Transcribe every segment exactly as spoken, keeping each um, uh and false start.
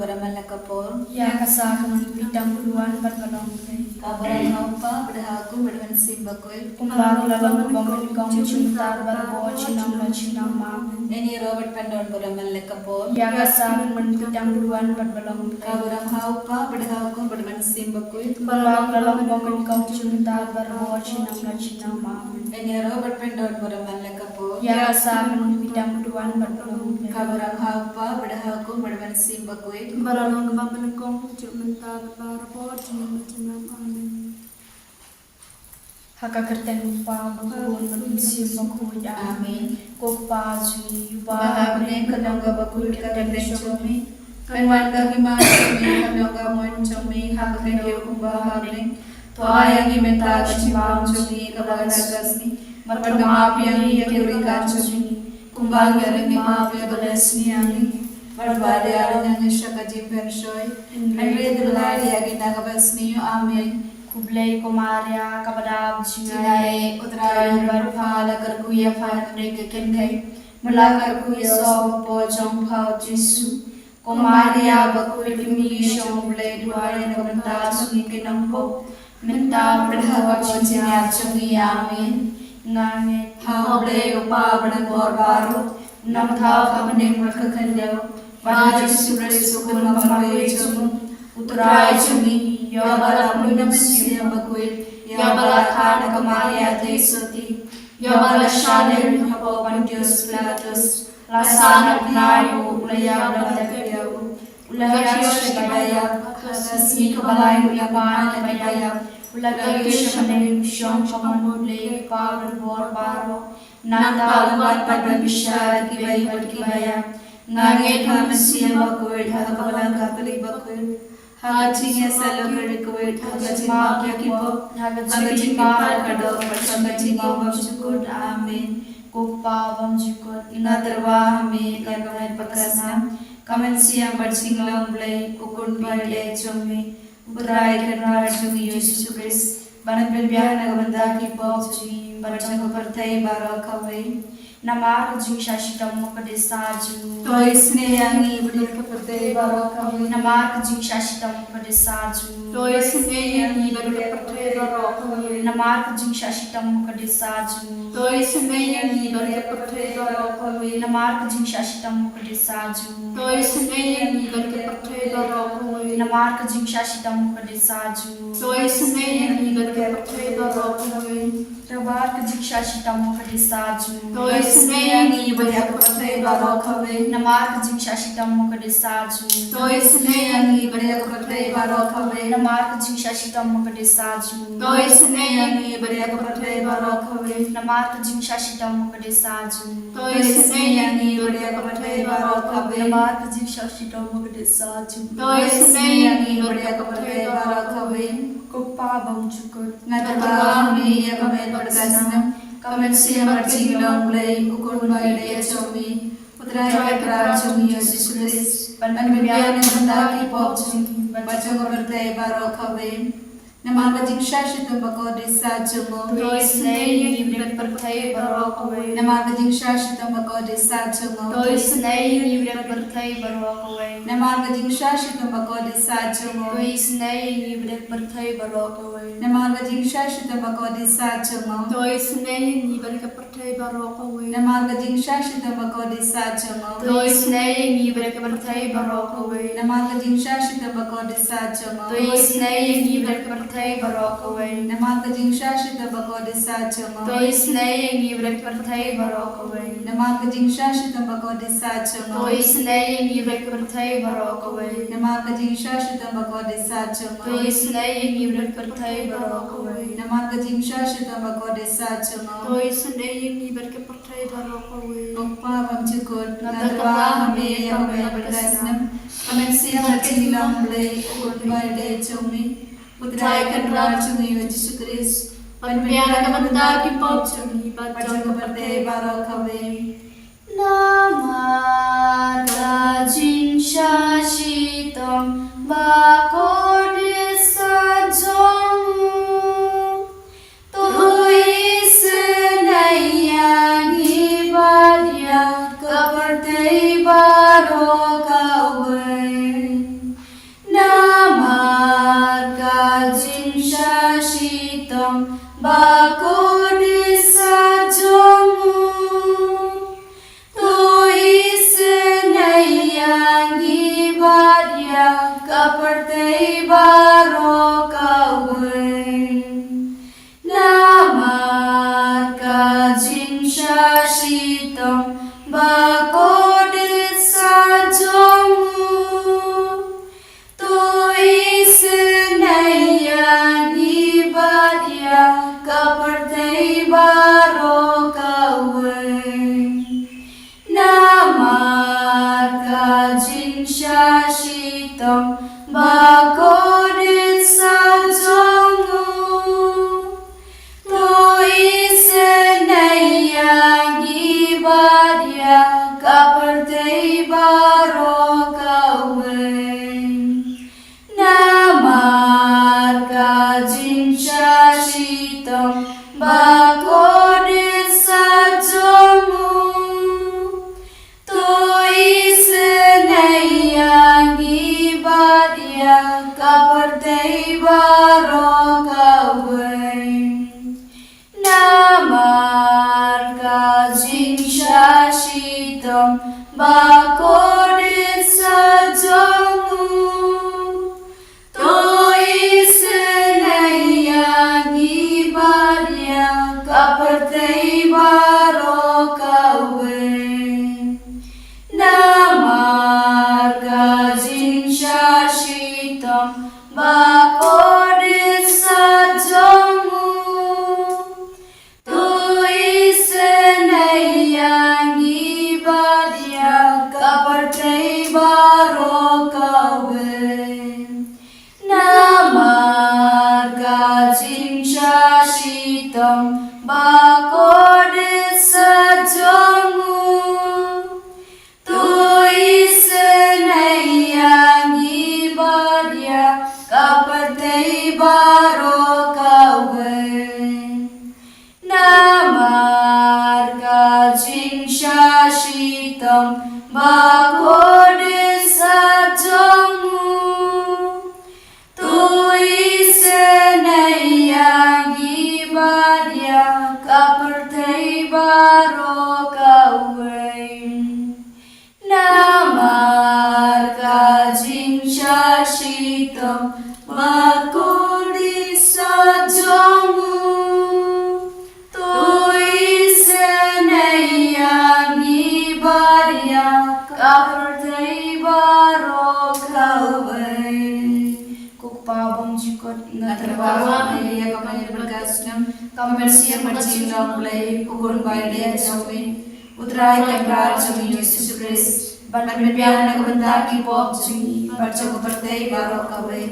Raman la ka por. Ïa ka sa ka nang phi tang u wan bad ba long phi. Ka burom ha u Kpa bad ha u Khun bad ha u Mynsiem Bakhuid. Kumba ka la long ka bym nyngkong, mynta bad barabor junom la junom. Amen. Ngin ïaroh bad pyndon burom man la ka por. Ïa ka sa ka nang phi tang u wan bad ba long phi. Ka burom ha u Kpa bad ha u Khun bad ha u Mynsiem Bakhuid. Kumba ka la long ka bym nyngkong, mynta bad barabor junom la junom. Amen. Ngin ïaroh bad pyndon burom man la ka por. Ïa ka sa ka nang phi tang u wan bad ba long phi. Ka burom ha u Kpa bad ha u Khun bad ha u Mynsiem Bakhuid. Kumba la long ka bym nyngkong, mynta bad barabor junom la junom. Amen. Ha ka kyrteng u Kpa bad u Khun bad u Mynsiem Bakhuid. Amen. Ko Kpa jong ngi uba ha bneng, kan long kaba khuid ka kyrteng jong me. Kan wan ka hima jong me, kan long ka mon jong me ha ka khyndew kumba ha bneng. To ai ïa ngi mynta ka jingbam jong ngi kaba ha ka sngi. Bad map ïa ngi ïa ki ryngkat jong ngi, kumba ngi ruh ngi map ïa kiba la sniew ïa ngi. Bad wat ïa ngi sha ka jingpynshoi, hynrei duwai ïa ngi na kaba sniew. Amen. Khublei ko Maria, kaba dap jingai, U Trai u don bad pha, la kyrkhu ïa pha na ki kynthei, bad la kyrkhu ïa u soh u pop jong pha u Jisu. Ko Maria bakhuid, ka kmie jong U Blei, duwai ïa ngi bad ngi ki nongpop, mynta bad ha ka por jingïap jong ngi. Amen. Nga ngeit ha U Blei U Kpa uba don bor baroh, u Nongthaw ha bneng bad ha ka khyndew, bad ha U Jisu Khrist u Khun bamarwei jong u, U Trai jong ngi, ïa uba la pun da u Mynsiem Bakhuid, ïa uba la kha na ka Maria Theisotti, ïa uba la shah leh ha u Pontius Pilatus, la sah na bnai, u la ïap, la dep ïa u, u la hiar sha kiba ïap, ha ka sngi kaba lai u la pan na kiba ïap, u la kiew sha bneng, u shong sha ka mon U Blei U Kpa uba don bor baroh. Nangta un wan pat ban bishar ïa kiba ïeit bad kiba ïap. Nga ngeit ha U Mynsiem Bakhuid, ha ka Balang Katholik bakhuid, ha ka jingïasyllok bakhuid, ha ka jingmap ïa ki pop, ha ka jingmap ïa ka doh, ha ka jingmap bymjukut. Amen. Ko Kpa bymjukut, nga tyrwa ha me ïa ka met bad ka snam, ka mynsiem bad jinglong Blei, U Khun ba ïeit jong me, U Trai Kynrad jong ngi U Jisu Khrist, ban pynbiang na ka bynta ki pop jong ngi bad jong ka pyrthei baroh kawei. Namar ka jingshah shitom u Kdisa jong u, to isynei ïa ngi bad ïa ka pyrthei baroh kawei. Namar ka jingshah shitom u Kdisa jong u, to isynei ïa ngi bad ïa ka pyrthei baroh kawei. Namar ka jingshah shitom u Kdisa jong u, to isynei ïa ngi bad ïa ka pyrthei baroh kawei. Namar ka jingshah shitom u Kdisa jong u, to isynei ïa ngi bad ïa ka pyrthei baroh kawei. Namar ka jingshah shitom u Kdisa jong u, to isynei ïa ngi bad ïa ka pyrthei baroh kawei. Namar ka jingshah shitom u Kdisa jong u, to isynei ïa ngi bad ïa ka pyrthei baroh kawei. Namar ka jingshah shitom u Kdisa jong u, to isynei ïa ngi bad ïa ka pyrthei baroh kawei. Namar ka jingshah shitom u Kdisa jong u, to isynei ïa ngi bad ïa ka pyrthei baroh kawei. Namar ka jingshah shitom u Kdisa jong u, to isynei ïa ngi bad ïa ka pyrthei baroh kawei. Namar ka jingshah shitom u Kdisa jong u, to isynei ïa ngi bad ïa ka pyrthei baroh kawei. Ko Kpa bymjukut, nga tyrwa ha me ïa ka met bad ka snam, ka mynsiem bad jinglong Blei, U Khun ba ïeit jong me, U Trai Kynrad jong ngi U Jisu Khrist, ban pynbiang na ka bynta ki pop jong ngi bad jong ka pyrthei baroh kawei. Namar ka jingshah shitom ba kordit sat jong u, to isynei ïa ngi bad ka pyrthei baroh kawei. Namar ka jingshah shitom ba kordit sat jong u, to isynei ïa ngi bad ka pyrthei baroh kawei. Namar ka jingshah shitom ba kordit sat jong u, to isynei ïa ngi bad ka pyrthei baroh kawei. Namar ka jingshah shitom ba kordit sat jong u, to isynei ïa ngi bad ka pyrthei baroh kawei. Namar ka jingshah shitom ba kordit sat jong u, to isynei ïa ngi bad ka pyrthei baroh kawei. Namar ka jingshah shitom ba kordit sat jong u, to isynei ïa ngi bad ka pyrthei baroh kawei. Namar ka jingshah shitom ba kordit sat jong u, to isynei ïa ngi bad ka pyrthei baroh kawei. Namar ka jingshah shitom ba kordit sat jong u, to isynei ïa ngi bad ka pyrthei baroh kawei. Namar ka jingshah shitom ba kordit sat jong u, to isynei ïa ngi bad ka pyrthei baroh kawei. Namar ka jingshah shitom ba kordit sat jong u, to isynei ïa ngi bad ka pyrthei baroh kawei. Ko Kpa bymjukut, nga tyrwa ha me ïa ka met bad ka snam, ka mynsiem bad jinglong Blei, U Khun ba ïeit jong me, U Trai Kynrad jong ngi U Jisu Khrist, ban pynbiang na ka bynta ki pop jong ngi bad jong ka pyrthei baroh kawei. Namar ka jingshah shitom ba kordit sat jong u, to isynei ïa ngi bad ïa ka pyrthei baroh kawei. ïa ngi bad ïa ka pyrthei baroh kawei. Namar ka jingshah shitom bakordit sa jong u, to isynei ïa ngi bad ïa ka pyrthei baroh kawei. Namar ka jingshah shitom bakordit sa jong u, to isynei ïa ngi bad ïa ka pyrthei baroh kawei. Namar ka jingshah shitom bakordit sa jong u, to isynei ïa ngi bad ïa ka pyrthei baroh kawei. Namar ka jingshah shitom bakordit sa jong u, to isynei ïa ngi bad ïa ka pyrthei baroh kawei. Namar ka jingshah shitom bakordit sa jong u, to isynei ïa ngi bad ïa ka pyrthei baroh kawei. Namar ka jingshah shitom bakordit sa jong u, to isynei ïa ngi bad ïa ka pyrthei baroh kawei. Namar ka jingshah shitom bakordit sa jong u, to isynei ïa ngi bad ïa ka pyrthei baroh kawei. Ko Kpa bymjukut, nga tyrwa ha me ïa ka bynta ka snam, ka mynsiem marjinglong Blei, u Khun ba ïeit jong me, U Trai Kynrad jong ngi Jisu Khrist, ban pynbiang na ka bynta ki pop jong ngi bad jong ka pyrthei baroh kawei.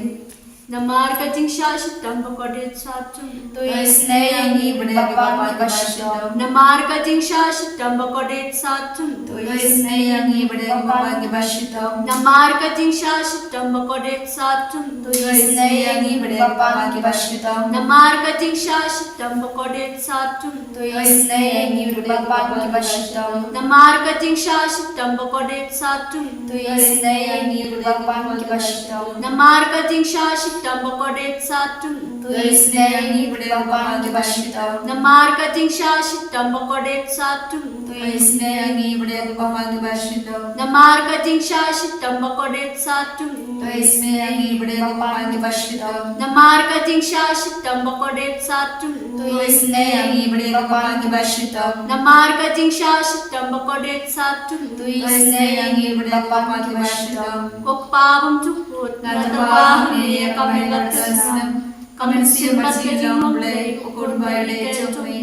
Namar ka jingshah shitom bakordit sa jong u, to isynei ïa ngi bad ïa ki bapang kiba shitom. Namar ka jingshah shitom bakordit sa jong u, to isynei ïa ngi bad ïa ki bapang kiba shitom. Namar ka jingshah shitom bakordit sa jong u, to isynei ïa ngi bad ïa ki bapang kiba shitom. Namar ka jingshah shitom bakordit sa jong u, to isynei ïa ngi bad ïa ki bapang kiba shitom. Namar ka jingshah shitom bakordit sa jong u, to isynei ïa ngi bad ïa ki bapang kiba shitom. Namar ka jingshah shitom bakordit sa jong u, to isynei ïa ngi bad ïa ki bapang kiba shitom. Namar ka jingshah shitom bakordit sa jong u, to isynei ïa ngi bad ïa ki bapang kiba shitom. Namar ka jingshah shitom bakordit sa jong u, to isynei ïa ngi bad ïa ki bapang kiba shitom. Namar ka jingshah shitom bakordit sa jong u, to isynei ïa ngi bad ïa ki bapang kiba shitom. Namar ka jingshah shitom bakordit sa jong u, to isynei ïa ngi bad ïa ki bapang kiba shitom. Ko Kpa bymjukut, nga tyrwa ha me ïa ka bynta ka snam, ka mynsiem marjinglong Blei, u Khun ba ïeit jong me,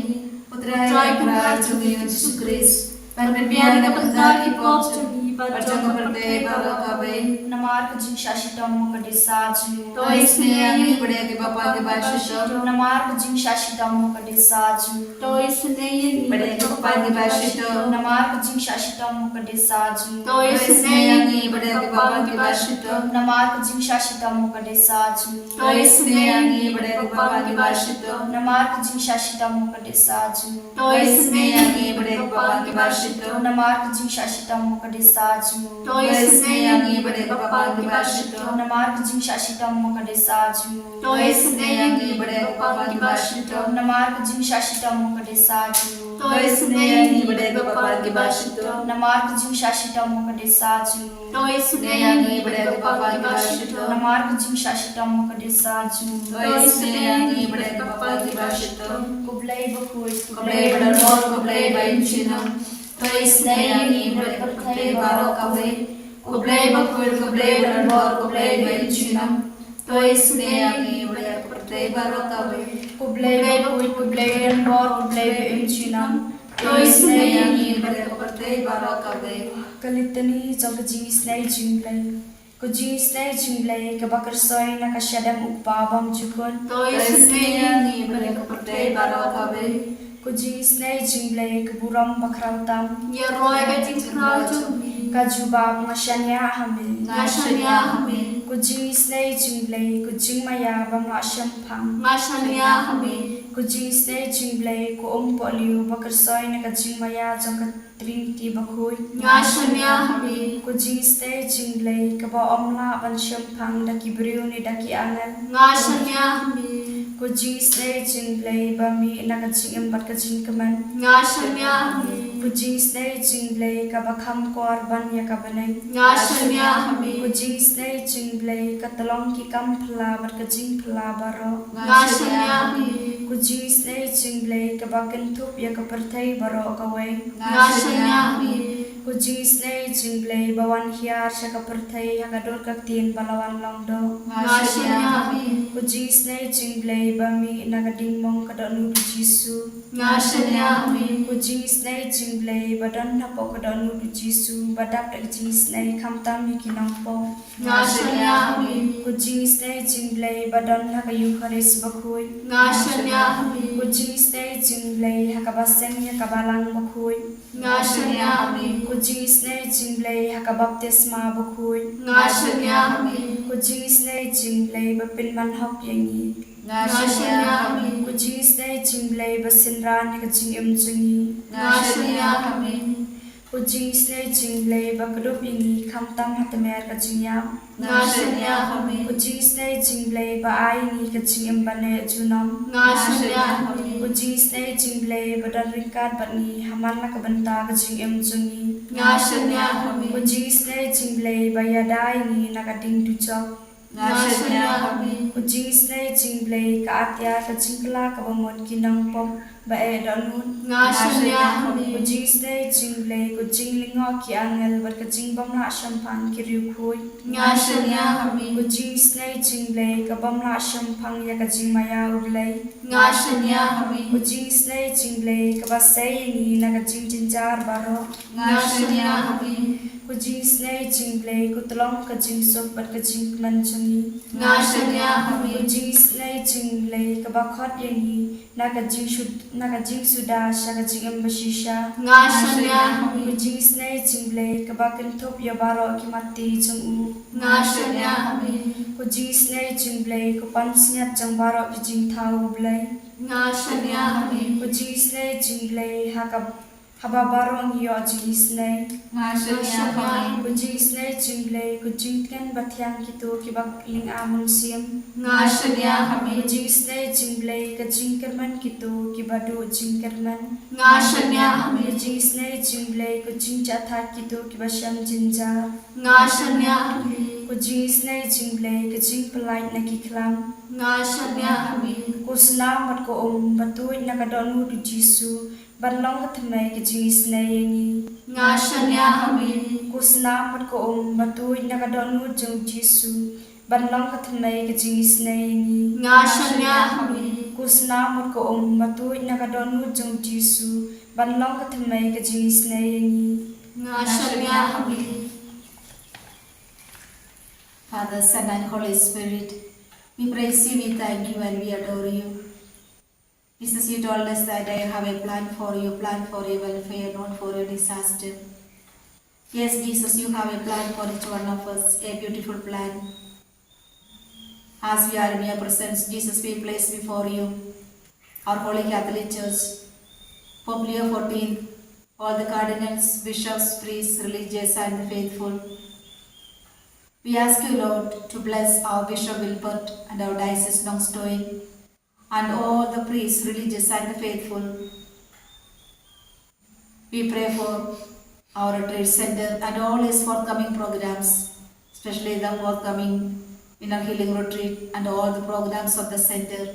U Trai Kynrad jong ngi Jisu Khrist, ban pynbiang na ka bynta ki pop jong ngi bad jong ka pyrthei baroh kawei. Namar ka jingshah shitom bakordit sa jong u, to isynei ïa ngi bad ïa ki bapang kiba shitom. Namar ka jingshah shitom bakordit sa jong u, to isynei ïa ngi bad ïa ki bapang kiba shitom. Namar ka jingshah shitom bakordit sa jong u, to isynei ïa ngi bad ïa ki bapang kiba shitom. Namar ka jingshah shitom bakordit sa jong u, to isynei ïa ngi bad ïa ki bapang kiba shitom. Namar ka jingshah shitom bakordit sa jong u, to isynei ïa ngi bad ïa ki bapang kiba shitom. Namar ka jingshah shitom bakordit sa jong u, to isynei ïa ngi bad ïa ki bapang kiba shitom. Namar ka jingshah shitom bakordit sa jong u, to isynei ïa ngi bad ïa ki bapang kiba shitom. Namar ka jingshah shitom bakordit sa jong u, to isynei ïa ngi bad ïa ki bapang kiba shitom. Namar ka jingshah shitom bakordit sa jong u, to isynei ïa ngi bad ïa ki bapang kiba shitom. Namar ka jingshah shitom bakordit sa jong u, to isynei ïa ngi bad ïa ki bapang kiba shitom. Ko Blei bakhuid, ko Blei badonbor, ko Blei ba ïeit junom, to isynei ïa ngi bad ïa ka pyrthei baroh kawei. Ko Blei bakhuid, ko Blei badonbor, ko Blei ba ïeit junom, to isynei ïa ngi Pyrthei baroh kawei. Ko Blei bakhuid, ko Blei donbor, ko Blei ba im junom. To isynei ïa ngi bad ïa ka pyrthei baroh kawei. Ka Litany jong ka jingisynei jong u Blei. Ko jingisynei jong u Blei kaba kyrsoi na ka shadem u Kpa bymjukut. To isynei ïa ngi bad ïa ka pyrthei baroh kawei. Ko jingisynei jong u Blei ka burom bakhraw tam. Ïaroh ïa ka jingkhraw jong me. Ka jubab, nga shaniah ha me. Nga shaniah ha me. Ko jingisynei jong u Blei, ko jingmaïa bym lah shemphang. Nga shaniah ha me. Ko jingisynei jong u Blei, ko um pohliew ba kyrsoi na ka jingmaïa jong ka Trinity bakhuid. Nga shaniah ha me. Ko jingisynei jong u Blei kaba ym lah ban shemphang da ki briew ne da ki angel. Nga shaniah ha me. Ko jingisynei jong u Blei ba mih na ka jingim bad ka jingkmen. Nga shaniah ha me. Ko jingisynei jong u Blei kaba kham kor ban ïa ka bneng. Nga shaniah ha me. Ko jingisynei jong u Blei ka tyllong ki kam phylla bad ka jingphylla baroh. Nga shaniah ha me. Ko jingisynei jong u Blei kaba kynthup ïa ka pyrthei baroh kawei. Nga shaniah ha me. Ko jingisynei jong u Blei ba wan hiar sha ka pyrthei ha ka dur ka ktien ba la wan long doh. Nga shaniah ha me. Ko jingisynei jong u Blei ba mih na ka dingmong ka dohnud u Jisu. Nga shaniah ha me. Ko jingisynei jong u Blei ba don hapoh ka dohnud u Jisu ba dap da ka jingisynei khamtam ïa ki nongpop. Nga shaniah ha me. Ko jingisynei jong u Blei ba don ha ka Eukharist bakhuid. Nga shaniah ha me. Ko jingisynei jong u Blei ha kaba seng ïa ka balang bakhuid. Nga shaniah ha me. Ko jingisynei jong u Blei ha ka baptisma bakhuid. Nga shaniah ha me. Ko jingisynei jong u Blei ba pynman hok ïa ngi. Nga shaniah ha me. Ko jingisynei jong u Blei ba synran ïa ka jingim jong ngi. Nga shaniah ha me. Ko jingisynei jong u Blei ba kdup ïa ngi khamtam ha tmier ka jingïap. Nga shaniah ha me. Ko jingisynei jong u Blei ba ai ïa ngi ka jingim ba neh junom. Nga shaniah ha me. Ko jingisynei jong u Blei ba don ryngkat bad ngi ha man la ka bynta ka jingim jong ngi. Nga shaniah ha me. Ko jingisynei jong u Blei ba ïada ïa ngi na ka ding dujok. Nga shaniah ha me. Ko jingisynei jong u Blei ka atiar ka jingkylla kaba mut ki nongpop ba eh dohnud. Nga shaniah ha me. Ko jingisynei jong u Blei ko jinglyngngoh ki angel bad ka jingbymlah shemphang ki riewkhuid. Nga shaniah ha me. Ko jingisynei jong u Blei ka bymlah shemphang ïa ka jingmaïa u Blei. Nga shaniah ha me. Ko jingisynei jong u Blei kaba sei ïa ngi na ka jingjynjar baroh. Nga shaniah ha me. Ko jingisynei jong u Blei ko tyllong ka jingsuk bad ka jingkmen jong ngi. Nga shaniah ha me. Ko jingisynei jong u Blei kaba khot ïa ngi na ka jingshud-, na ka jingsuda sha ka jingim bashisha. Nga shaniah ha me. Ko jingisynei jong u Blei kaba kynthup ïa baroh ki matti jong u. Nga shaniah ha me. Ko jingisynei jong u Blei ko pansngiat jong baroh ki jingthaw u Blei. Nga shaniah ha me. Ko jingisynei jong u Blei ha ka haba baroh ngi ïoh jingisynei. Nga shaniah ha me. Ko jingisynei jong u Blei ko jingtngen bathiang kito kiba lynga mynsiem. Nga shaniah ha me. Ko jingisynei jong u Blei ka jingkyrmen kito kiba duh jingkyrmen. Nga shaniah ha me. Ko jingisynei jong u Blei ko jingjahthait kito kiba shem jynjar. Nga shaniah ha me. Ko jingisynei jong u Blei ka jingpyllait na ki khlam. Nga shaniah ha me. Ko snam bad ko um ba tuid na ka dohnud u Jisu ban long ka thymmei ka jingisynei ïa ngi. Nga shaniah ha me. Ko snam bad ko um ba tuid na ka dohnud jong u Jisu ban long ka thymmei ka jingisynei ïa ngi. Nga shaniah ha me. Ko snam bad ko um ba tuid na ka dohnud jong u Jisu ban long ka thymmei ka jingisynei ïa ngi. Nga shaniah ha me. Father, Son, and Holy Spirit, we praise you, we thank you, and we adore you. Jesus, you told us that I have a plan for you, plan for your welfare, not for your disaster. Yes, Jesus, you have a plan for each one of us, a beautiful plan. As we are in your presence, Jesus, we place before you our Holy Catholic Church, Pope Leo fourteen, all the cardinals, bishops, priests, religious, and the faithful. We ask you, Lord, to bless our Bishop Wilbert and our Diocese Nongstoiñ, and all the priests, religious, and the faithful. We pray for our retreat center and all its forthcoming programs, especially the forthcoming inner healing retreat and all the programs of the center.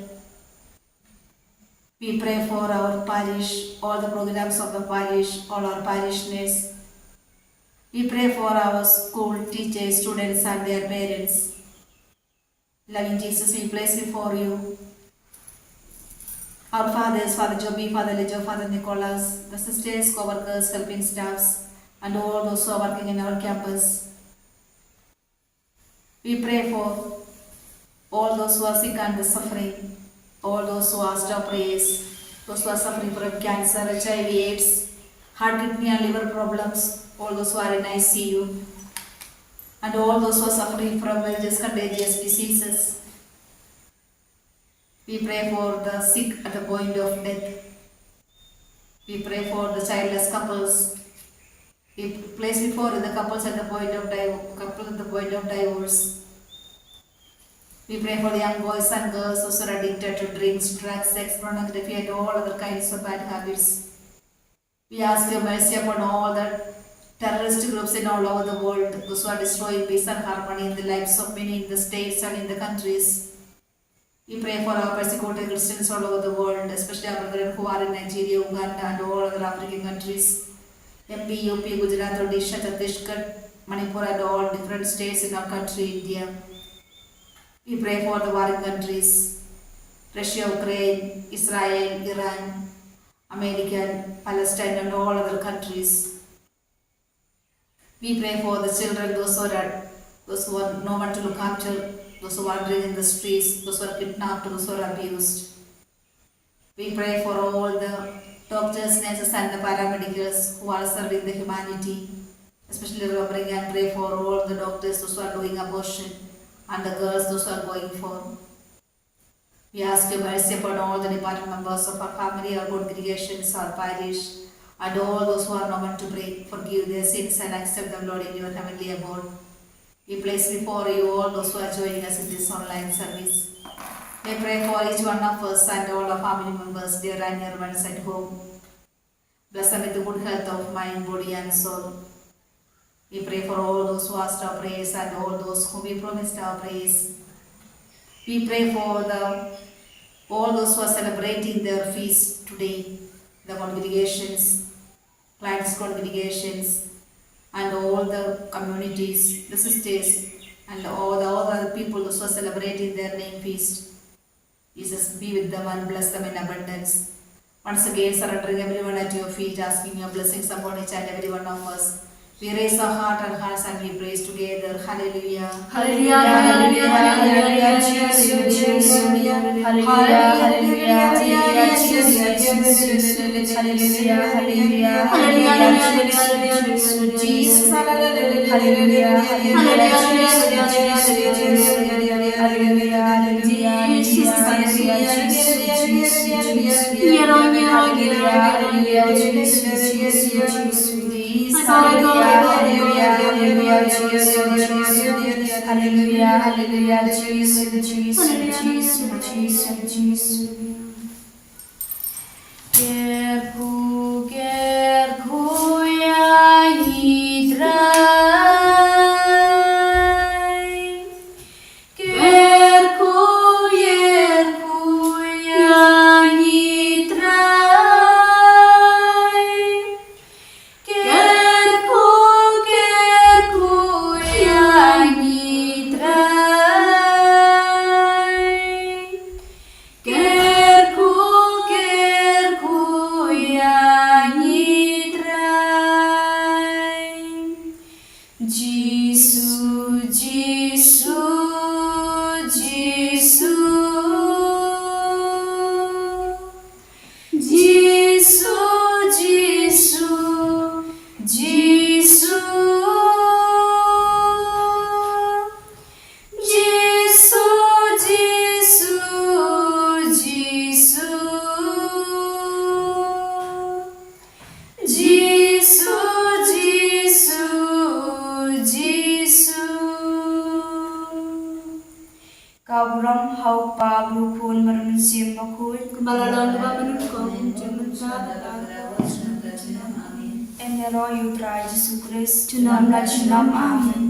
We pray for our parish, all the programs of the parish, all our parishioners. We pray for our school teachers, students, and their parents. Loving Jesus, we place before you our fathers, Father Joby, Father Lejo, Father Nicholas, the sisters, co-workers, helping staffs, and all those who are working in our campus. We pray for all those who are sick and suffering, all those who are stop prayers, those who are suffering from cancer, H I V, AIDS, heart, kidney, and liver problems, all those who are in I C U, and all those who are suffering from various contagious diseases. We pray for the sick at the point of death. We pray for the childless couples. We place before the couples at the point of div- couple at the point of divorce. We pray for the young boys and girls who are addicted to drinks, drugs, sex, pornography, and all other kinds of bad habits. We ask your mercy upon all the terrorist groups in all over the world, those who are destroying peace and harmony in the lives of many in the states and in the countries. We pray for our persecuted Christians all over the world, especially our brethren who are in Nigeria, Uganda, and all other African countries. M P, U P, Gujarat, Odisha, Chhattisgarh, Manipur, and all different states in our country, India. We pray for the warring countries, Russia, Ukraine, Israel, Iran, America, Palestine, and all other countries. We pray for the children, those who are, those who are no one to look after, those who are wandering in the streets, those who are kidnapped, those who are abused. We pray for all the doctors, nurses, and the paramedicals who are serving the humanity, especially remembering and pray for all the doctors, those who are doing abortion, and the girls, those who are going for. We ask your mercy upon all the departed members of our family, our congregations, our parish, and all those who are no one to pray. Forgive their sins and accept them, Lord, in your heavenly abode. We place before you all those who are joining us in this online service. We pray for each one of us and all our family members, dear and near ones at home. Bless them with the good health of mind, body, and soul. We pray for all those who asked our prayers and all those who we promised our prayers. We pray for the all those who are celebrating their feast today, the congregations, clients congregations, and all the communities, the sisters, and all the other people those who are celebrating their name feast. Jesus, be with them and bless them in abundance. Once again, surrendering everyone at your feet, asking your blessings upon each and every one of us. We raise our heart and hearts and we praise together. Hallelujah. Hallelujah, hallelujah, hallelujah, Jesus, Jesus. Hallelujah, hallelujah, hallelujah, Jesus, Jesus. Hallelujah, hallelujah, hallelujah, Jesus, Jesus. Hallelujah, hallelujah, hallelujah, Jesus, Jesus. Hallelujah, hallelujah, Jesus, hallelujah, Jesus, Jesus. Hallelujah, hallelujah, Jesus, Jesus. Hallelujah, hallelujah, Jesus, Jesus. Hallelujah, hallelujah, Jesus, Jesus, Jesus, Jesus, Jesus. Kyrkhu, kyrkhu ïa ngi Trai. Kyrkhu, kyrkhu ïa ngi Trai. Kyrkhu, kyrkhu ïa ngi Trai. Kyrkhu, kyrkhu ïa ngi Trai. Jisu, Jisu, Jisu. Jisu, Jisu, Jisu. Jisu, Jisu, Jisu. Jisu, Jisu, Jisu. Ka burom ha u Kpa, bad u Khun, bad u Mynsiem Bakhuid. Kumba la long, kumba mynta, kumba mynta, kumba mynta. Em ïaroh ïa u Trai Jisu Khrist. Junom la junom. Amen.